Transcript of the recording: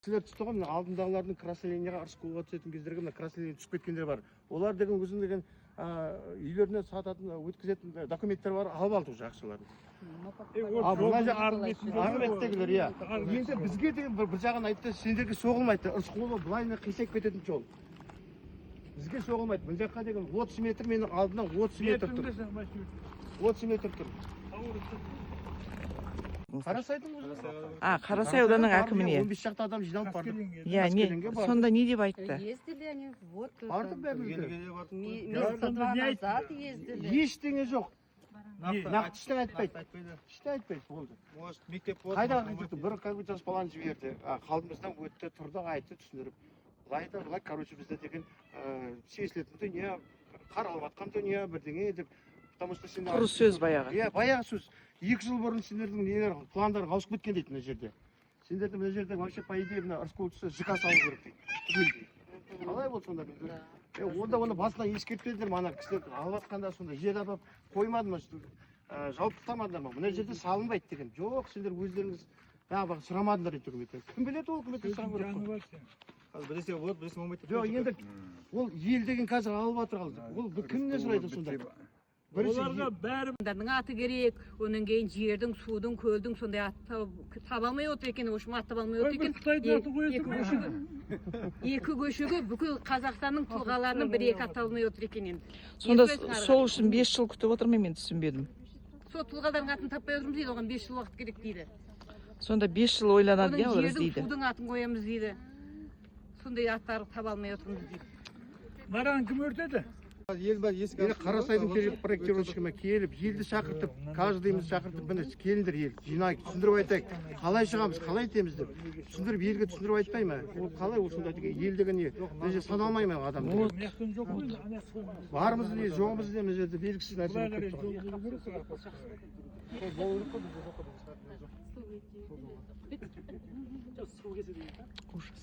Кісілер түсті ғой. Мына алдындағылардың красный линияға, Рысқұлға түсетін кездерге мына красный линия түсіп кеткендер бар. Олар деген өзінің деген үйлеріне сататын, өткізетін документтер бар, алып алды уже ақшаларын. А мына жақ, арғы беттегілер, иә, енді бізге деген бір жағын айтты: сендерге соғылмайды, Рысқұлова былайына қисайып кететін жол бізге соғылмайды. Мына жаққа деген 30 метр, менің алдымнан 30 метр тұр, 30 метр тұр Қарасайдың өзі. А, Қарасай ауданының әкіміне? 15 шақты адам жиналып бардық. Иә, не Қаскелеңге бардық. Сонда не деп айтты? Ездили они, вот. Бардық бәріміз де. Месяца два назад ездили. Ештеңе жоқ, нақты ештеңе айтпайды, ештеңе айтпайды, болды. Может, мектеп болады. Қайда кетті? Бір как бы жас баланы жіберді, қалдымыздан өтті, тұрды, айтты түсіндіріп, былай да былай, короче, бізде деген шешілетін дүние, қаралып жатқан дүние, бірдеңе деп, потому что сен Құр сөз баяғы. Иә, баяғы сөз. 2 жыл бұрын сендердің нелер, пландарың ауысып кеткен дейді. Мына жерде сендерді, мына жерде вообще, по идее, мына Рысқұлов түссе, ЖК салу керек дейді түгелдей. Қалай болды сонда? Онда оны басынан ескертпедіңдер ме? Ана кісілер алып жатқанда сонда жер апарып қоймады ма, жауып тастамадыңдар ма, мына жерде салынбайды деген? Жоқ, сендер өздеріңіз жаңағы сұрамадыңдар дейді үкіметтен. Кім біледі, ол үкіметтен сұрау керек қой. Қазір біресе болады, біресе болмайды. Жоқ, енді ол ел деген қазір алып жатыр, алды. Ол кімнен сұрайды сонда бірінші? Оларға бәрі Адамдардың аты керек, одан кейін жердің, судың, көлдің сондай ат таба алмай отыр екен, в общем, ат таба алмай отыр Бір екен. Қытайдың атын қоя Екі тұр. көшеге бүкіл Қазақстанның тұлғаларының бір екі ат таба алмай отыр екен енді. Сонда Екі көзін сол үшін 5 жыл күтіп отыр ма, мен түсінбедім. Сол тұлғалардың атын таппай отырмыз дейді, оған 5 жыл уақыт керек дейді. Сонда 5 жыл ойланады, Оның иә, олар жердің, іздейді. судың атын қоямыз дейді, сондай аттар таба алмай отырмыз дейді. Нараны кім өртеді? Ел бәрі есік Енді Қарасайдың проектировщигімен келіп, елді шақыртып, каждыйымызды шақыртып, міне, келіңдер, ел жинайық, түсіндіріп айтайық, қалай шығамыз, қалай етеміз деп түсіндіріп, елге түсіндіріп айтпай ма ол? Қалай ол сонда деген? Ел деген не, мына жерде саналмай ма адам деген? Мына жақтан жоқ қой, ана жақтан. Барымыз не, жоғымыз не, мына жерде белгісіз нәрсе Былай болып қарай кетті ғой. жол жүру керек қой. Сол болу керек қой, бізде жоқ қой, бізде жоқ. Ужас.